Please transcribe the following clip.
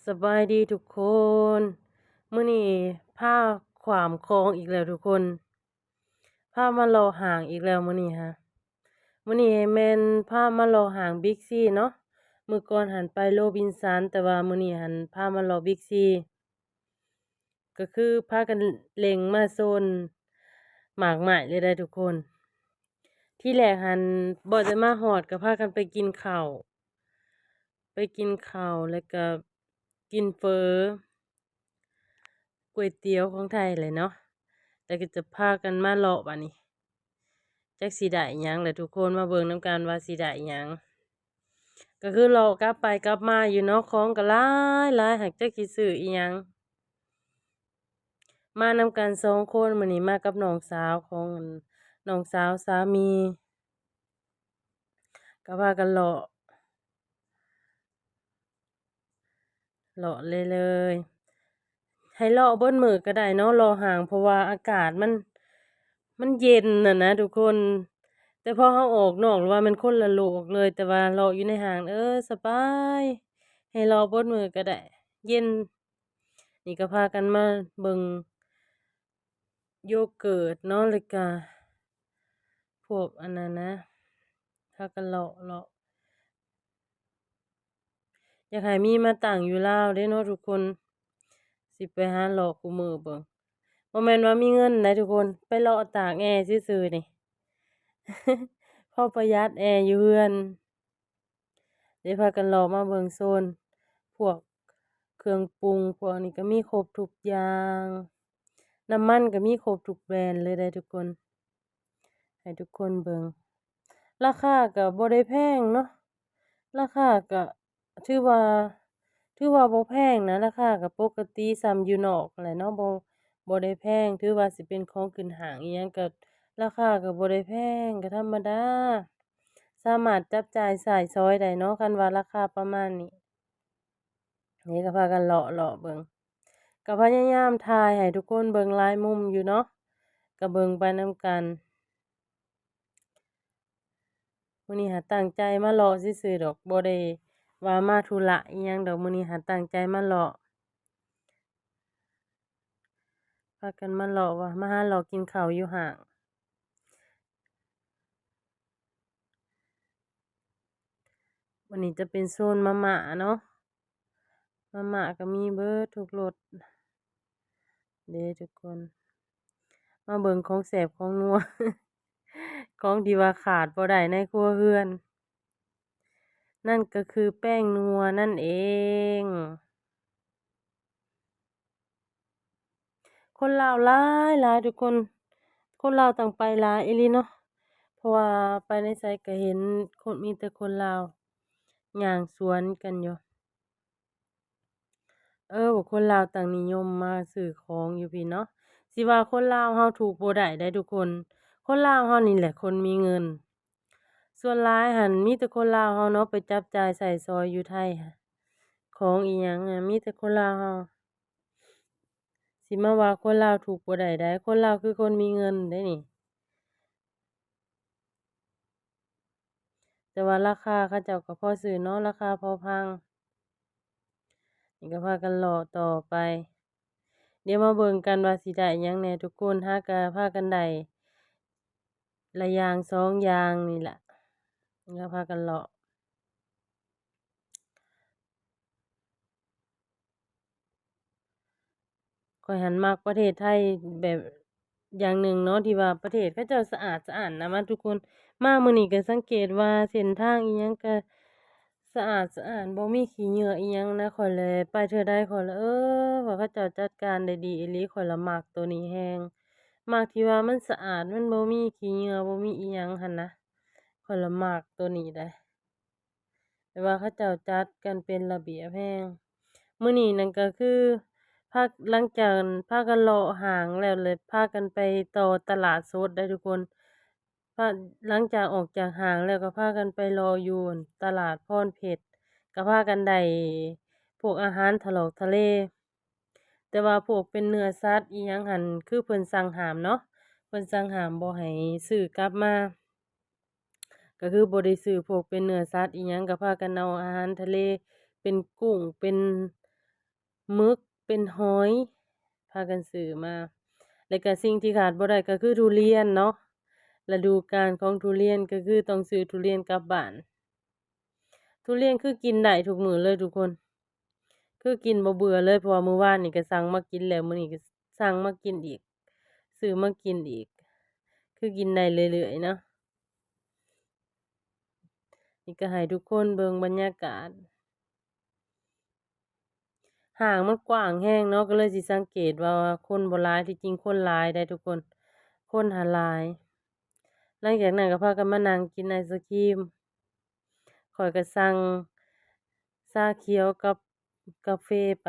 ສະບາຍດີທຸກຄົນ, ມື້ນີ້ພາຂ້າມຂອງອີກແລ້ວທຸກຄົນ, ພາມາເລາະຫ້າງອີກແລ້ວມື້ນີ້ຮະ. ມື້ນີ້ແມ່ນພາມາເລາະຫ້າງບິກຊີເນາະ, ມື້ກ່ອນຫັ້ນໄປໂຣບິນສັນ ແຕ່ວ່າມື້ນີ້ຫັ້ນພາມາເລາະບິກຊີ. ກໍຄືພາກັນເລັ່ງມາໂຊນໝາກໄມ້ເລີຍໄດ໋ທຸກຄົນ. ທີແລກຫັ້ນບໍ່ໄດ້ມາຮອດ ກໍພາກັນໄປກິນເຂົ້າ, ໄປກິນເຂົ້າ ແລ້ວກໍກິນເຝີ ກ໋ວຍຕຽວຂອງໄທແຫຼະເນາະ, ແລ້ວກໍຈະພາກັນມາເລາະບາດນີ້. ຈັກຊິໄດ້ຫຍັງແຫຼະທຸກຄົນ, ມາເບິ່ງນຳກັນວ່າຊິໄດ້ຫຍັງ. ກໍຄືເລາະກັບໄປກັບມາຢູ່ເນາະ, ຂອງກໍຫຼາຍໆ ຫາກຈັກຊິຊື້ອີ່ຫຍັງ. ມານຳກັນສອງຄົນ, ມື້ນີ້ມາກັບນ້ອງສາວຂອງ ນ້ອງສາວສາມີ, ກໍພາກັນເລາະ. ເລາະເລື້ອຍໆ ໃຫ້ເລາະເບິດມື້ກໍໄດ້ເນາະ ເລາະຫ້າງ ເພາະວ່າອາກາດມັນ ມັນເຢັນຫັ້ນນະທຸກຄົນ. ແຕ່ພໍເຮົາອອກນອກ ຫຼືວ່າແມ່ນຄົນລະໂລກເລີຍ, ແຕ່ວ່າເລາະຢູ່ໃນຫ້າງ ເອີ ສະບາຍ, ໃຫ້ເລາະເບິດມື້ກໍໄດ້ ເຢັນ. ນີ້ກໍພາກັນມາເບິ່ງໂຢເກີດເນາະ ແລ້ວກະພວກອັນນັ້ນນະ ພາກັນເລາະໆ. ຢາກໃຫ້ມີມາຕັ້ງຢູ່ລາວເດ້ເນາະທຸກຄົນ, ຊິໄປຫາເລາະຄູ່ມື້ເບິ່ງ. ບໍ່ແມ່ນວ່າມີເງິນໃດ໋ທຸກຄົນ, ໄປເລາະຕາກແອຊື່ໆນີ້ ພໍປະຢັດແອຢູ່ເຮືອນ. ໄດ້ພາກັນເລາະມາເບິ່ງໂຊນພວກເຄື່ອງປຸງ, ພວກນີ້ກໍມີຄົບທຸກຢ່າງ, ນ້ຳມັນກໍມີຄົບທຸກແບຣນເລີຍໄດ໋ທຸກຄົນ. ໃຫ້ທຸກຄົນເບິ່ງ, ລາຄາກໍບໍ່ໄດ້ແພງເນາະ, ລາຄາກໍຖືວ່າ ຖືວ່າບໍ່ແພງນະ, ລາຄາກໍປົກກະຕິສ່ຳຢູ່ນອກຫັ້ນແຫຼະເນາະ, ບໍ່ ບໍ່ໄດ້ແພງ. ຖືວ່າຊິເປັນຂອງຂຶ້ນຫ້າງອີ່ຫຍັງກໍລາຄາກໍບໍ່ໄດ້ແພງ, ກໍທຳມະດາ, ສາມາດຈັບຈ່າຍໃຊ້ສອຍໄດ້ເນາະ ຄັນວ່າລາຄາປະມານນີ້. ນີ້ກໍພາກັນເລາະໆເບິ່ງ, ກໍພະຍາຍາມຖ່າຍໃຫ້ທຸກຄົນເບິ່ງຫຼາຍມຸມຢູ່ເນາະ, ກໍເບິ່ງໄປນຳກັນ. ມື້ນີ້ຫາຕັ້ງໃຈມາເລາະຊື່ໆດອກ, ບໍ່ໄດ້ວ່າມາທຸລະອີ່ຫຍັງດອກ, ມື້ນີ້ຫາຕັ້ງໃຈມາເລາະ. ພາກັນມາເລາະວ່າ ມາຫາເລາະກິນເຂົ້າຢູ່ຫ້າງ. ອັນນີ້ຈະເປັນໂຊນມາມ່າເນາະ, ມາມ່າກໍມີເບິດທຸກລົດເດ້ທຸກຄົນ. ມາເບິ່ງຂອງແຊບຂອງນົວ, ຂອງທີ່ວ່າຂາດບໍ່ໄດ້ໃນຄົວເຮືອນ, ນັ້ນກໍຄືແປ້ງນົວນັ້ນເອງ. ຄົນລາວຫຼາຍໆ ທຸກຄົນ, ຄົນລາວຕ່າງໄປຫຼາຍອີ່ຫຼີເນາະ, ເພາະວ່າໄປໃນໃສກໍເຫັນຄົນ ມີແຕ່ຄົນລາວຍ່າງສວນກັນຢູ່. ເອີ ພວກຄົນລາວຕ່າງນິຍົມມາຊື້ຂອງຢູ່ພີ້ເນາະ. ຊິວ່າຄົນລາວເຮົາຖືກບໍ່ໄດ້ໃດ໋ທຸກຄົນ, ຄົນລາວເຮົານີ້ແຫຼະຄົນມີເງິນ. ສ່ວນຫຼາຍຫັ້ນມີແຕ່ຄົນລາວເຮົາເນາະ ໄປຈັບຈ່າຍໃຊ້ສອຍຢູ່ໄທ, ຂອງອີ່ຫຍັງ ມີແຕ່ຄົນລາວເຮົາ. ຊິມາວ່າຄົນລາວຖືກບໍ່ໄດ້ໃດ໋, ຄົນລາວຄືຄົນມີເງິນເດ້ນີ້. ແຕ່ວ່າລາຄາເຂົາເຈົ້າກໍພໍຊື້ເນາະ, ລາຄາພໍຟັງ. ນີ້ກໍພາກັນເລາະຕໍ່ໄປ. ດຽວມາເບິ່ງກັນວ່າຊິໄດ້ຫຍັງແດ່ທຸກຄົນ, ຫາກໍພາກັນໄດ້ລະຢ່າງສອງຢ່າງນີ້ລະ, ກໍພາກັນເລາະ. ຂ້ອຍຫັ້ນມັກປະເທດໄທແບບຢ່າງໜຶ່ງເນາະ ທີ່ວ່າປະເທດເຂົາເຈົ້າສະອາດສະອ້ານນະ ມາທຸກຄົນ. ມາມື້ນີ້ກໍສັງເກດວ່າເສັ້ນທາງອີ່ຫຍັງກໍສະອາດສະອ້ານ ບໍ່ມີຂີ້ເຫຍື້ອອີ່ຫຍັງນະ. ຂ້ອຍແລະໄປເທື່ອໃດຂ້ອຍລະ ເອີ ວ່າເຂົາເຈົ້າຈັດການໄດ້ດີອີ່ຫຼີ. ຂ້ອຍລະມັກໂຕນີ້ແຮງ, ມັກທີ່ວ່າມັນສະອາດ ມັນບໍ່ມີຂີ້ເຫຍື້ອ ບໍ່ມີອີ່ຫຍັງຫັ້ນນະ. ຂ້ອຍລະມັກໂຕນີ້ໄດ໋. ແບບວ່າເຂົາເຈົ້າຈັດກັນເປັນລະບຽບແຮງ. ມື້ນີ້ນັ້ນກໍຄືພາ ຫຼັງຈາກພາກັນເລາະຫ້າງແລ້ວ ແລ້ວພາກັນໄປຕໍ່ຕະຫຼາດສົດໄດ໋ທຸກຄົນ. ພາ ຫຼັງຈາກອອກຈາກຫ້າງແລ້ວກໍພາກັນໄປເລາະຢູ່ຕະຫຼາດພອນເພັດ, ກໍພາກັນໄດ້ພວກອາຫານທະຫຼອກທະເລ. ແຕ່ວ່າພວກເປັນເນື້ອສັດອີ່ຫຍັງຫັ້ນ ຄືເພິ່ນສັ່ງຫ້າມເນາະ, ເພິ່ນສັ່ງຫ້າມບໍ່ໃຫ້ຊື້ກັບມາ. ກໍຄືບໍ່ໄດ້ຊື້ພວກເປັນເນື້ອສັດອີ່ຫຍັງ, ກໍພາກັນເອົາອາຫານທະເລ ເປັນກຸ້ງ ເປັນ ໝຶກ ເປັນຫອຍ ພາກັນຊື້ມາ. ແລະກະສິ່ງທີ່ຂາດບໍ່ໄດ້ກໍຄືທຸລຽນເນາະ, ລະດູການຂອງທຸລຽນກໍຄືຕ້ອງຊື້ທຸລຽນກັບບ້ານ. ທຸລຽນຄືກິນໄດ້ທຸກມື້ເລີຍທຸກຄົນ, ຄືກິນບໍ່ເບື່ອເລີຍ, ເພາະວ່າມື້ວານນີ້ກໍສັ່ງມາກິນແລ້ວ, ມື້ນີ້ກໍສັ່ງມາກິນອີກ, ຊື້ມາກິນອີກ, ຄືກິນໄດ້ເລື້ອຍໆເນາະ. ນີ້ກໍໃຫ້ທຸກຄົນເບິ່ງບັນຍາກາດ. ຫ້າງມັນກວ້າງແຮງເນາະ, ກໍເລີຍຊິສັງເກດວ່າຄົນບໍ່ຫຼາຍ, ທີ່ຈິງຄົນຫຼາຍໄດ໋ທຸກຄົນ, ຄົນຫາຫຼາຍ. ຫຼັງຈາກນັ້ນກໍພາກັນມານັ່ງກິນໄອສະຄຣີມ, ຂ້ອຍກໍສັ່ງຊາຂຽວກັບກາເຟໄປ.